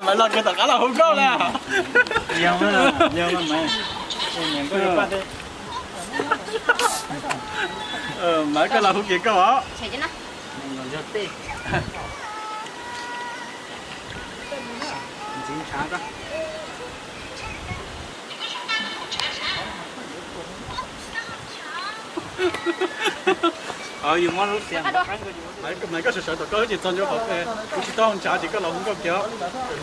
Maiv los kiag tom qab los hu nkauj na. Maiv, koj los hu kiag koj os. Maiv, koj sawv sawv tom koj ces txog ncua qhov kuv tsis tau ntshav ces koj los hu nkauj kiag.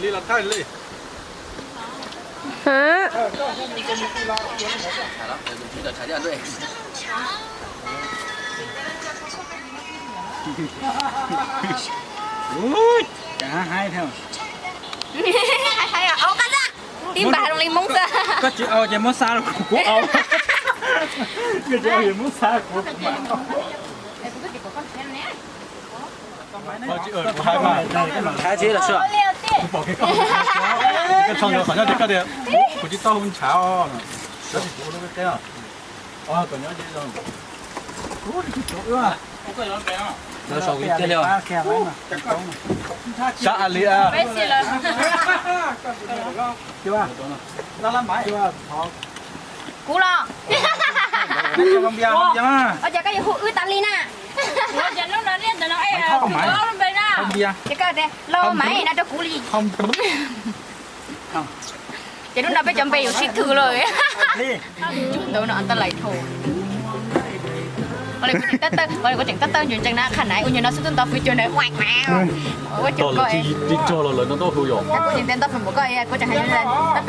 Li los thaij li. Ub, cas haib thiab. Haib haib os, tib npas zoo li Hmoob xwb. Koj tsis au ces muab xa rau kuv, kuv au. Koj tsis au ces muab xa kuv, kuv mam. Haib thiab los sua. Kuv pom kiag koj, koj tso ntawd qhov nyob ces koj tias, kuv tsis tau hu ntshav os. Lawv sau kuv thiaj li. Sab a li a. Kuv los. Ua cas koj yuav hu wb tas li na? Ces koj tias Lauj Maiv no rau kuv li. Ces lub no peb cov npe yuav sib thw lawm. Ntawd no tab lais dhau. Kuv tseem tab tawb ntsees ntsees na, qha na ua nyuag no xwb twb nto hwj cuag na. Ua cas koj tsis cog los lawv no nto hwj yom? Kuv tseem tias nto hwj npaum koj, kuv tseem hais tab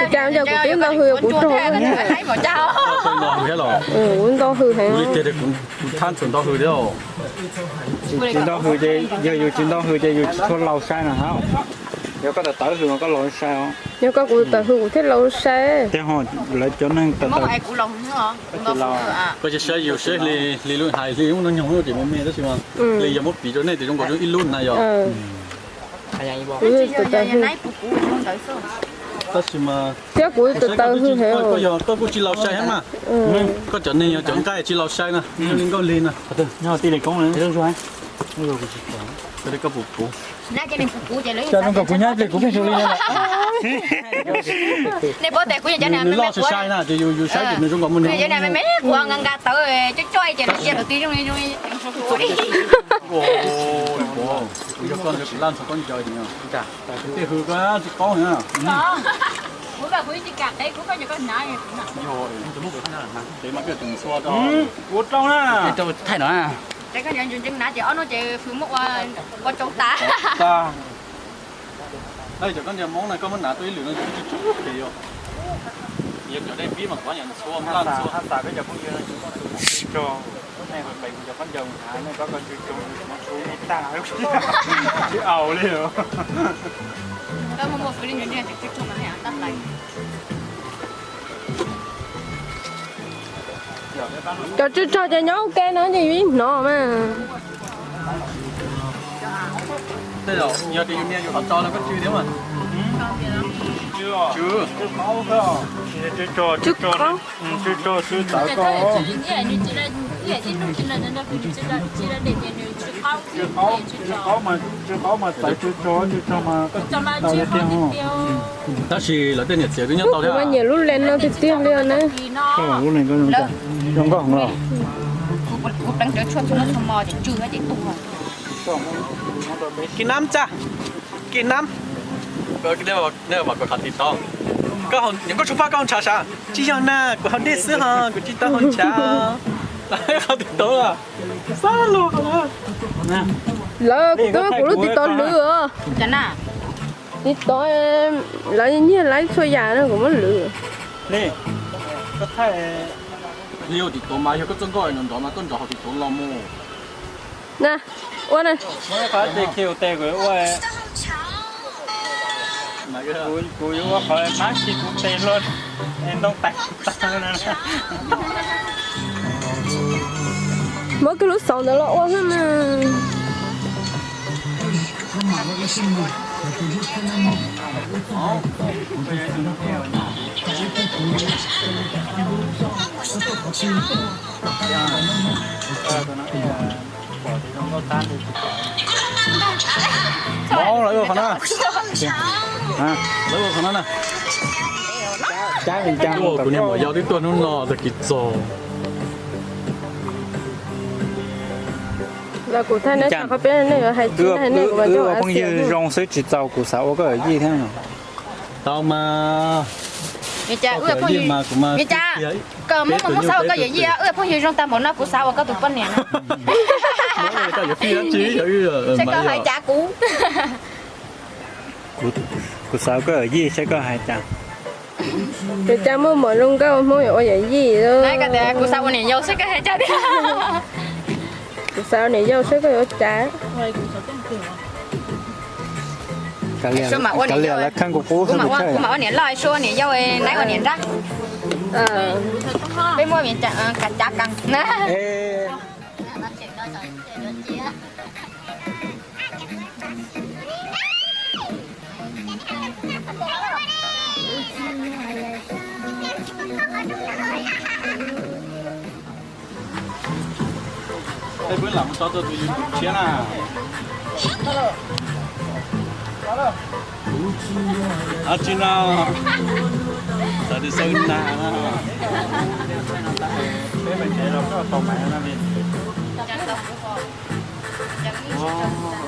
tawb ntsees ntsees, kuv tau hais mos cas. Kuv nto hwj heev. Kuv li tiag tias kuv thab txhua nto hwj thiab. Tsis nto hwj ces, yog yus tsis nto hwj ces yus tsis tshua laus sai no hab. Yog koj tawm tawv hwj mas koj laus sai os. Yog koj kuv tawm hwj kuv thiaj laus sai. Tej ho lawv cov neeg tawm tawv. Koj tsis saib yus saib hli lub hais hli ub no nyoog ces me me tab sis mas hli yog muab piv rau nej tias zoo nkaus zoo ib lub na yog. Tab sis mas thiab kuv tawm tawv hwj heev. Koj kuj tsis laus sai heev mas. Koj cov neeg yog cov nqaij tsis laus sai na, zoo li nkauj lig na. Koj puv puv. Zoo nkaus kuv nyob pliag kuv pheej zoo li no. Nws loj sai sai na ces yus saib ces nws zoo nkaus muaj nws. Kuv nqa nqa tawv coj coj ces nws cia tawv tib zoo li zoo li. Kuv yog koj ntawd kuv laj ntxhov koj ncaws. Tej hwj koj tsis paub na. Kuv rau na. Thaij no na. Ces koj nyob ntsees ntsees na ces ob hnub ces fwj muab ua tsau tas. Cov koj ncaws Hmoob na koj muab hnav tuaj ib lwm no tsis tsuj phem yom. Yog cov dej pib mas kuv nyav ntxhua laj ntxhua. Hab tas peb cov phooj ywg no tsis muaj tus tsw tsog, nej pem kuv cov khaub ncaws hnav nej pab koj tsw tsog, tsis muaj tsw ib tag, tsis aus li. Cov tsw tsog ces nyob ua ke no ces yus ib hnov mas. Tej zaum yog tias yus nias yus qhov tso no koj tsw thiab mas. Tsw, tsw qaub, tsw tawv ko. Tsw qaub mas tawv tsw tsog, tsw tsog mas tawv tiag tiag. Tab sis lawv tej niam txiv twb nyob tau thiab. Nyiam lub lees no tiag tiag li na. Lub lees ko zoo nkauj heev los. Kis nab tsa, kis nab. Nej mam kov qhov tim tod. Koj, nyuam nkauj tshuaj paj koj ntshav sav? Tsis yog na, kuv haus dej xwb ho kuv tsis tau haus ntshav. Qhov tim tod, xab lug. Lawv, kuv twb muab kuv lub tim tod lwv os. Tim tod lawv nyiag laib txhua yam no kuv muab lwv. Hli ua tim tod mas yog koj txoj nkauj nrov nrov mas koj nrov hauv tim tod los mus. Na, ua na. Kuv yuav ua qhov mab khi kuv tes luaj, ntoo tais kuv tag. Muab kiag lub xauv ntawd los ua xwb mas. Lawv ua qhov no, lawv ua qhov no na. Kuv niag muam yau twb tuaj hnub no tag kis txog. Wb ua phooj ywg zoo xwb tsis txaus kuv xav ua koj yawm yij thiab no. Tau mas. Koj muab mus xav ua koj yawm yij, wb ua phooj ywg zoo tag npaum no kuv xav ua koj tus poj niam no. Saib koj hais cas kuv. Kuv xav ua koj yawm yij saib koj hais cas. Ua cas muaj muam zoo nkauj Hmoob yuav ua yawm yij. Kuv xav ua niam yau saib koj hais cas tiag. Kuv xav ua niam yau saib koj yuav cas. Kuv mam ua niam loj, Suab ua niam yau, Naib ua niam nrab. Peb muab kav cav kas na. Peb pwb lam mus tso tuaj tus YouTube tshiab na. Tsis no, txawm tus xaw nag na. Peb me ntsev los koj tau mas na li.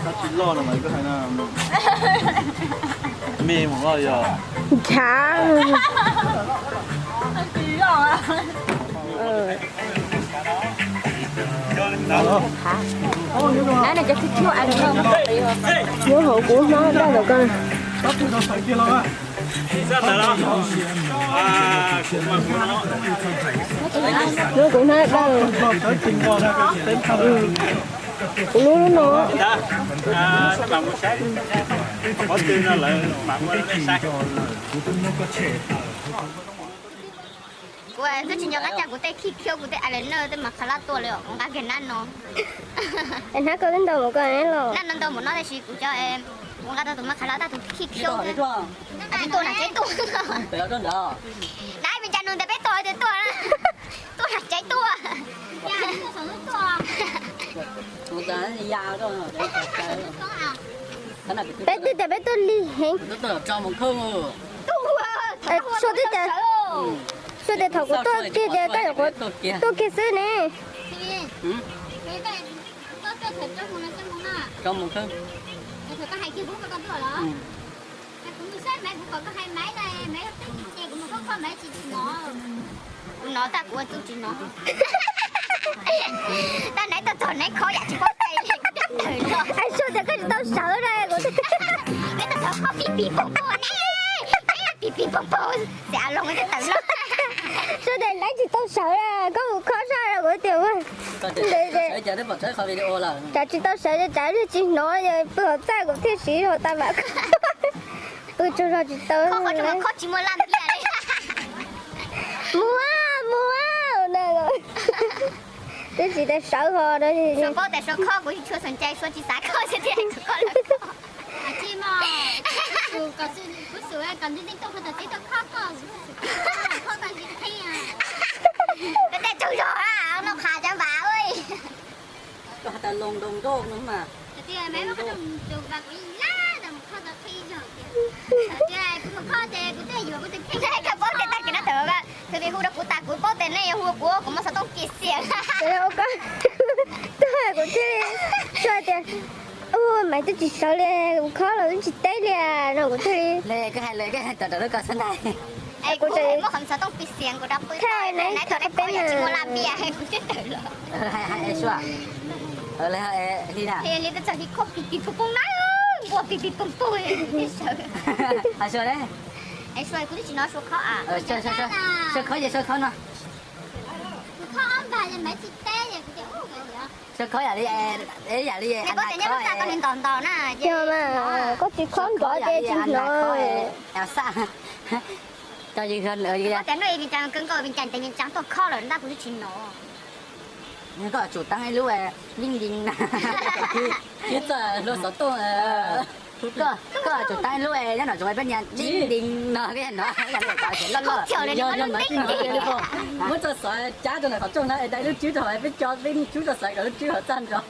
Koj tsis loj no mas koj hais na. Me mus loj yog. Nchav. Nyob hauv kuv hnab daj ntawm koj. Nyob kuv hnab daj. Kuv lub lub no. Kuv twb tsis nco qab cas kuv tej khij khiab kuv tej eyeliner tej mas qha lab tuaj li os, kuv nqa kiag nab no. Hnab koj twb ntau mus koj los. Nab no ntau mus no tab sis kuv cov, kuv nqa tau tus mas qha lab tag tus khij khiab. Twb tuaj na tsev tuaj. Nab me cas nug ntawd peb tuaj tias tuaj. Tuaj na tsev tuaj. Peb twb tias peb tuaj lig heev. Suav twb tias, Suav tias thaum kuv tuaj kiag tias koj yuav tuaj kiag xwb ne. Kuv nov tag kuv ua txuj tsis nov. Tag naiv tuaj txog naiv khob yam tsis paub cai li kuv twb tawm los. Suav tias koj tsis tau sawv na kuv. Naiv tuaj txog khob pim pim poom poom ne, pim pim poom poom, xav los twb tawm los. Suav tias naiv tsis tau sawv na, koj mus khob zaj na kuv tias ua. Tsam tsis tau sawv, tsam tsis hnov, pw hauv txaj kuv thiaj siv zog tas mam pw tsaug zog tsis tau. Mus, mus na. Twb tsis tau sawv ho. Suav paub tias Suav khob kuv tsis tshua xom cai, Suav tsis xav khob xwb tias kuv khob lawm. Kuv xum kom nti nti tuaj qhov tom tsev tuaj khob koj, khob koj tsis qhib. Koj tej tsaug zog lauj qha cov npas. Koj has tas loo ntoo nroj no mas. Kuv mus khob ces kuv twb yuav kuv tus kheej, koj paub tias tag kis no thaum twg hu rau kuv tas kuv paub tias nej yuav hu kuv, kuv muaj xov tooj kiv xiam. Tuaj kuv thiaj li tias, Maiv twb tsis sawv li, kuv khob los twb tsis teb li no kuv thiaj li. Koj hais lawm koj tawm rau lub ko xwb ntag. Kuv muaj qhov xov tooj kiv xiam kuv rov pw thaij naiv tom peb tsis muaj laj mbias kuv thiaj tawm los. Li txog li khob pim pim poom poom na, npua pim pim poom poom thiaj sawv. Hais Suav, Suav kuv twb tsis hnov Suav khob. Suav khob ces Suav khob no. Suav khob yam li, yam li nws ntaus ntaus na. Yog mas, koj tsis khob nrov ces tsis hnov. Xaj, koj yog tias nws vim cas kawg nkaus vim cas ntev ntev tuaj khob lawm ntag kuv twb tsis hnov. Koj tsum teeb ib lub lij li na, thiab txoj hlua xov tooj. Koj, koj tsum tab lub es nyob no tsum peb niag tib nti no, peb no loj loj. Muab txoj xov cab rau ntawm qhov rooj na es dai lub tswb rau peb cov peb tsub txoj xov kom lub tswb hauv txaj nrog.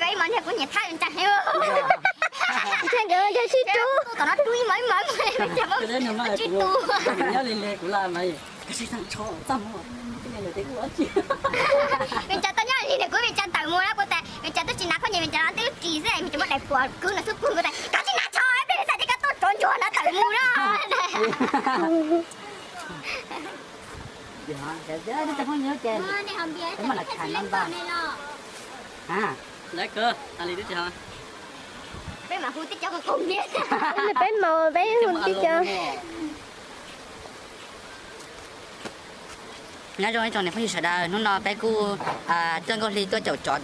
Ib mov niag kuv nyiam thaj ntsa heev. Tom no rub ib mov ib mov ib mov, tswb tu. Nyob li li kuv la mas, koj sib txaj tsho txaj muag, Vias Cas tau nyob li ne, kuv Vias Cas tawm mus na, kuv tas Vias Cas twb tsis hnav khaub ncaws, Vias Cas no twb ris xwb, Vias Cas muab daim puas kwv no xub pwg, kuv tas koj tsis hnav tsho, peb sab ces koj tuaj tsov ntsuag no tawm mus na. Peb mam hu tib co, peb hu tib co. Nyob zoo ib tsoom niam phooj ywg sawv daws, hnub no peb kuj coj Nkauj Hli tuaj caum tsov,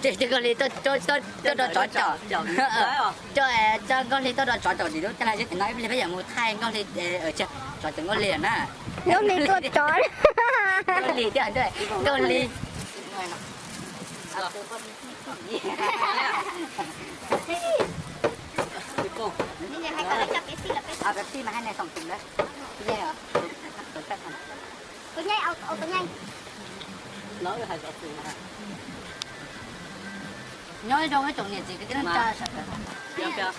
tsis, coj Nkauj Hli tuaj rau tsov caum, coj Nkauj Hli tuaj rau tsov caum tim lub caij laj zeb tim no, ib pliag peb yuav mus thaij Nkauj Hli, tsov caum Nkauj Hli na. Nkauj Hli tuaj tsov, Nkauj Hli thiab, Nkauj Hli. Nyob zoo ib tsoom niam txiv kwv tij neej tsa sawv daws.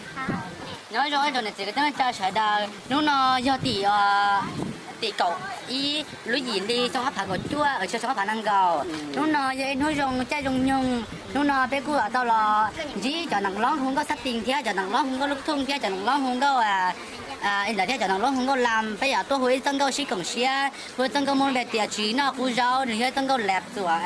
Nyob zoo ib tsoom niam txiv kwv tij neej tsa sawv daws, hnub no yog tim, tim kaum ib lub yim hli xyoo ob phav kaum cuaj, xyoo ob phav nees nkaum. Hnub no yog ib hnub zoo caij zoo nyoog. Hnub no peb kuj tau los ntsib cov neeg loob hu nkauj xab tis thiab cov neeg loob hu nkauj lub thooj thiab cov neeg loob hu nkauj, ntawd thiab cov neeg loob hu nkauj lam, peb yuav tuaj hu ib txoj nkauj sib koom siab, hu ib txoj nkauj muaj lub npe tias tsis noj qub zaub, nws yog ib txoj nkauj rap txuas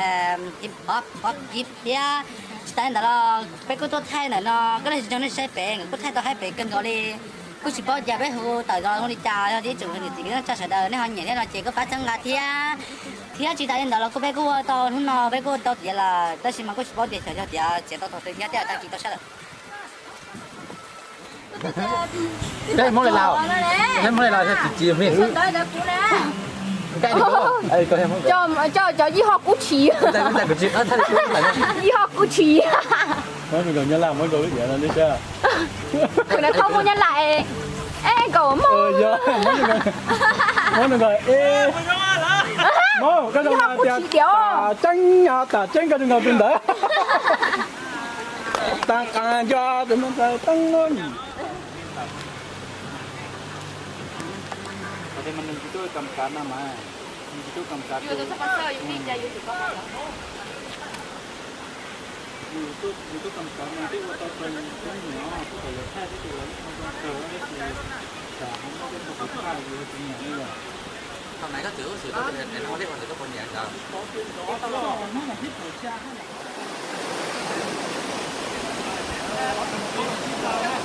hip hop, pop, hip thiab. Tsis tas li ntawd los peb kuj tuaj thaij ntawm no, koj leej tsis zoo nej saib pem, kuj thaij tau haib pem kawg nkaus li. Kuj tsis paub tias peb hu tawm zoo li cas, yog ib tsoom niam txiv kwv tij neej tsa sawv daws nej ho nyiam thiab no ces kuj pab txhawb nqa thiab. Thiab tsis tas li ntawd los kuj peb kuj ua tau, hnub no peb kuj tau tiav lawm, tab sis mas kuj tsis paub tias xyov yog tias txiav tau thaum twg thiab, tej tag kis tau sab lawm. Peb Hmoob li laus, peb Hmoob li laus, tsis tsis, cov yij ho kub tshis, yij ho kub tshis. Muab nkaus Nyab Laj, muab nkaus lub iav no saib. Kuv na tau muab Nyab Laj, es nkaus muab, muab nkaus, es muab koj zoo tias tas tseeb, tas tseeb koj zoo nkaus tus ntawd. Tas qas nco tus no tas teeb. Thaum ntawd koj txwm ua xwm koj tus no ua tau poj niam ntawd.